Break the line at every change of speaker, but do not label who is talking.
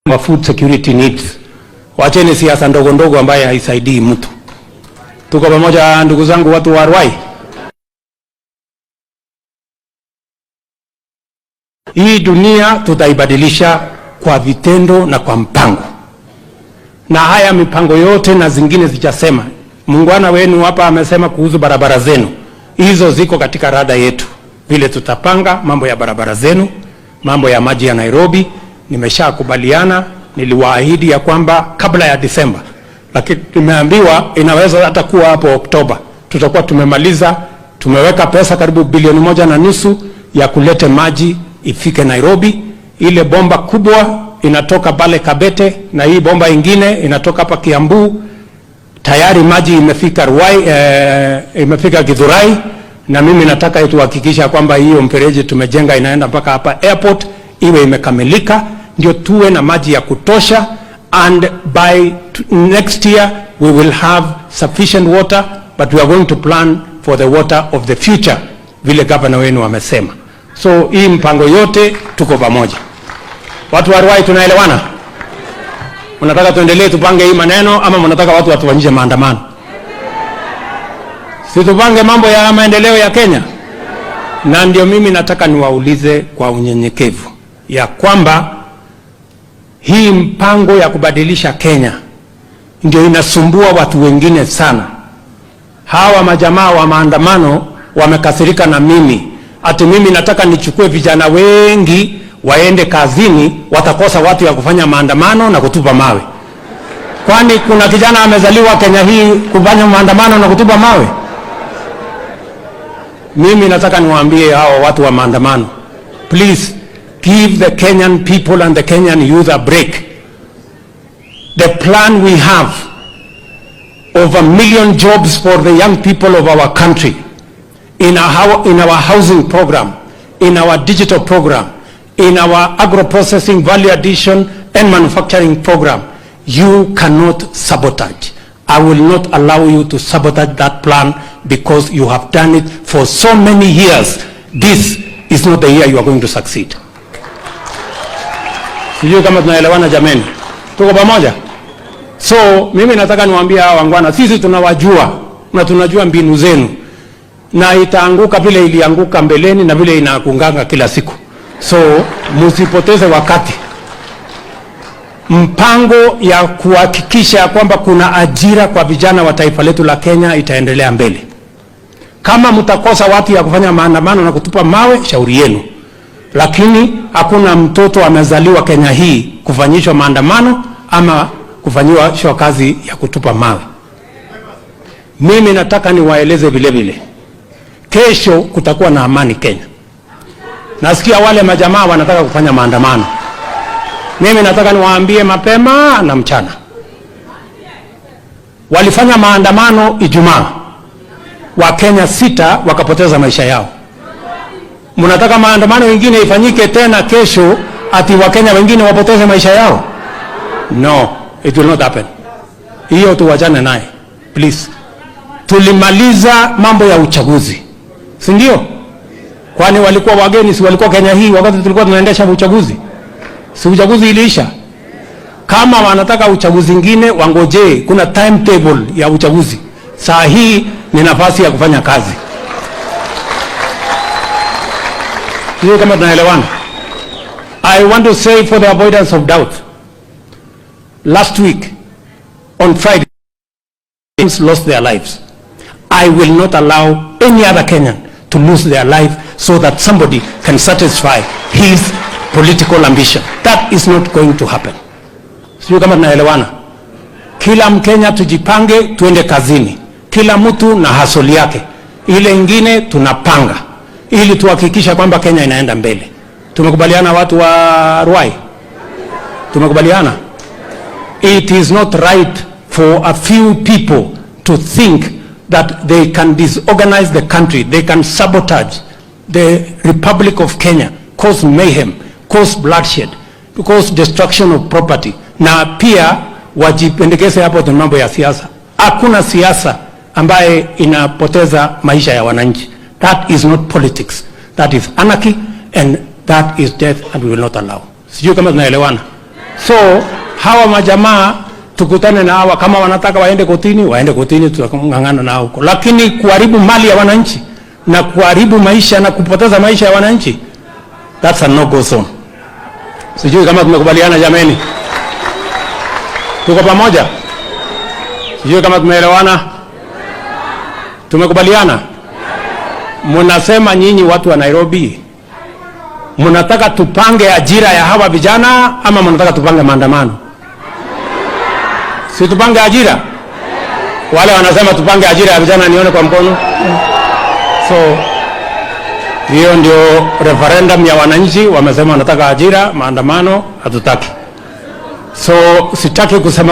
Wa food security needs. Wacheni siasa ndogo ndogo ambaye haisaidii mtu. Tuko pamoja ndugu zangu watu wa Ruai. Hii dunia tutaibadilisha kwa vitendo na kwa mpango. Na haya mipango yote na zingine zijasema. Muungwana wenu hapa amesema kuhusu barabara zenu. Hizo ziko katika rada yetu. Vile tutapanga mambo ya barabara zenu, mambo ya maji ya Nairobi, nimeshakubaliana, niliwaahidi ya kwamba kabla ya Disemba, lakini tumeambiwa inaweza hata kuwa hapo Oktoba tutakuwa tumemaliza. Tumeweka pesa karibu bilioni 1.5 ya kulete maji ifike Nairobi. Ile bomba kubwa inatoka pale Kabete na hii bomba ingine inatoka hapa Kiambu. Tayari maji imefika Ruai, imefika Githurai, na mimi nataka tuhakikisha kwamba hiyo mfereji tumejenga inaenda mpaka hapa airport iwe imekamilika, ndio tuwe na maji ya kutosha, and by next year we will have sufficient water, but we are going to plan for the water of the future, vile governor wenu amesema. So hii mpango yote tuko pamoja. Watu wa Ruai tunaelewana? Mnataka tuendelee tupange hii maneno ama mnataka watu watufanyishe maandamano? Si tupange mambo ya maendeleo ya Kenya? Na ndio mimi nataka niwaulize kwa unyenyekevu ya kwamba hii mpango ya kubadilisha Kenya ndio inasumbua watu wengine sana. Hawa majamaa wa maandamano wamekasirika na mimi, ati mimi nataka nichukue vijana wengi waende kazini, watakosa watu ya kufanya maandamano na kutupa mawe. Kwani kuna kijana amezaliwa Kenya hii kufanya maandamano na kutupa mawe? Mimi nataka niwaambie hao watu wa maandamano, please give the Kenyan people and the Kenyan youth a break. The plan we have of 1 million jobs for the young people of our country in our housing program, in our digital program, in our agro-processing value addition and manufacturing program, you cannot sabotage. I will not allow you to sabotage that plan because you have done it for so many years. This is not the year you are going to succeed. Sijui kama tunaelewana jameni. Tuko pamoja? So mimi nataka niwaambie hawa wangwana, sisi tunawajua na tunajua mbinu zenu, na itaanguka vile ilianguka mbeleni na vile inaangukanga kila siku. So msipoteze wakati. Mpango ya kuhakikisha kwamba kuna ajira kwa vijana wa taifa letu la Kenya itaendelea mbele. Kama mtakosa watu ya kufanya maandamano na kutupa mawe, shauri yenu, lakini hakuna mtoto amezaliwa Kenya hii kufanyishwa maandamano ama kufanyiwa kazi ya kutupa mawe. Mimi nataka niwaeleze vile vile, kesho kutakuwa na amani Kenya. Nasikia wale majamaa wanataka kufanya maandamano. Mimi nataka niwaambie mapema na mchana, walifanya maandamano Ijumaa, Wakenya 6 wakapoteza maisha yao. Mnataka maandamano mengine ifanyike tena kesho ati Wakenya wengine wapoteze maisha yao? No, it will not happen. Hiyo tuwachane naye please. Tulimaliza mambo ya uchaguzi, si ndio? Kwani walikuwa wageni? Si walikuwa Kenya hii wakati tulikuwa tunaendesha uchaguzi? Si uchaguzi iliisha? Kama wanataka uchaguzi mwingine wangojee, kuna timetable ya uchaguzi. Saa hii ni nafasi ya kufanya kazi. Sio kama tunaelewana? I want to say for the avoidance of doubt, last week on Friday lost their lives. I will not allow any other Kenyan to lose their life so that somebody can satisfy his political ambition. That is not going to happen. Sio kama tunaelewana? Kila Mkenya tujipange, tuende kazini. Kila mtu na hasoli yake. Ile ingine tunapanga ili tuhakikisha kwamba Kenya inaenda mbele. Tumekubaliana watu wa Ruai? Tumekubaliana? It is not right for a few people to think that they can disorganize the country, they can sabotage the Republic of Kenya, cause mayhem, cause bloodshed, cause destruction of property, na pia wajipendekeze hapo ni mambo ya siasa. Hakuna siasa ambaye inapoteza maisha ya wananchi. That is not politics. That is anarchy and that is death and we will not allow. Sijui kama tunaelewana. So hawa majamaa tukutane na hawa, kama wanataka waende kotini, waende kotini, tutang'ang'ana nao huko, lakini kuharibu mali ya wananchi na kuharibu maisha na kupoteza maisha ya wananchi, that's a no go zone. Sijui kama tumekubaliana jameni, tuko pamoja? Sijui kama tumeelewana, tumekubaliana. Mnasema nyinyi watu wa Nairobi mnataka tupange ajira ya hawa vijana ama mnataka tupange maandamano? Si tupange ajira? Wale wanasema tupange ajira ya vijana, nione kwa mkono. So hiyo ndio referendum ya wananchi, wamesema wanataka ajira, maandamano hatutaki. So sitaki kusema.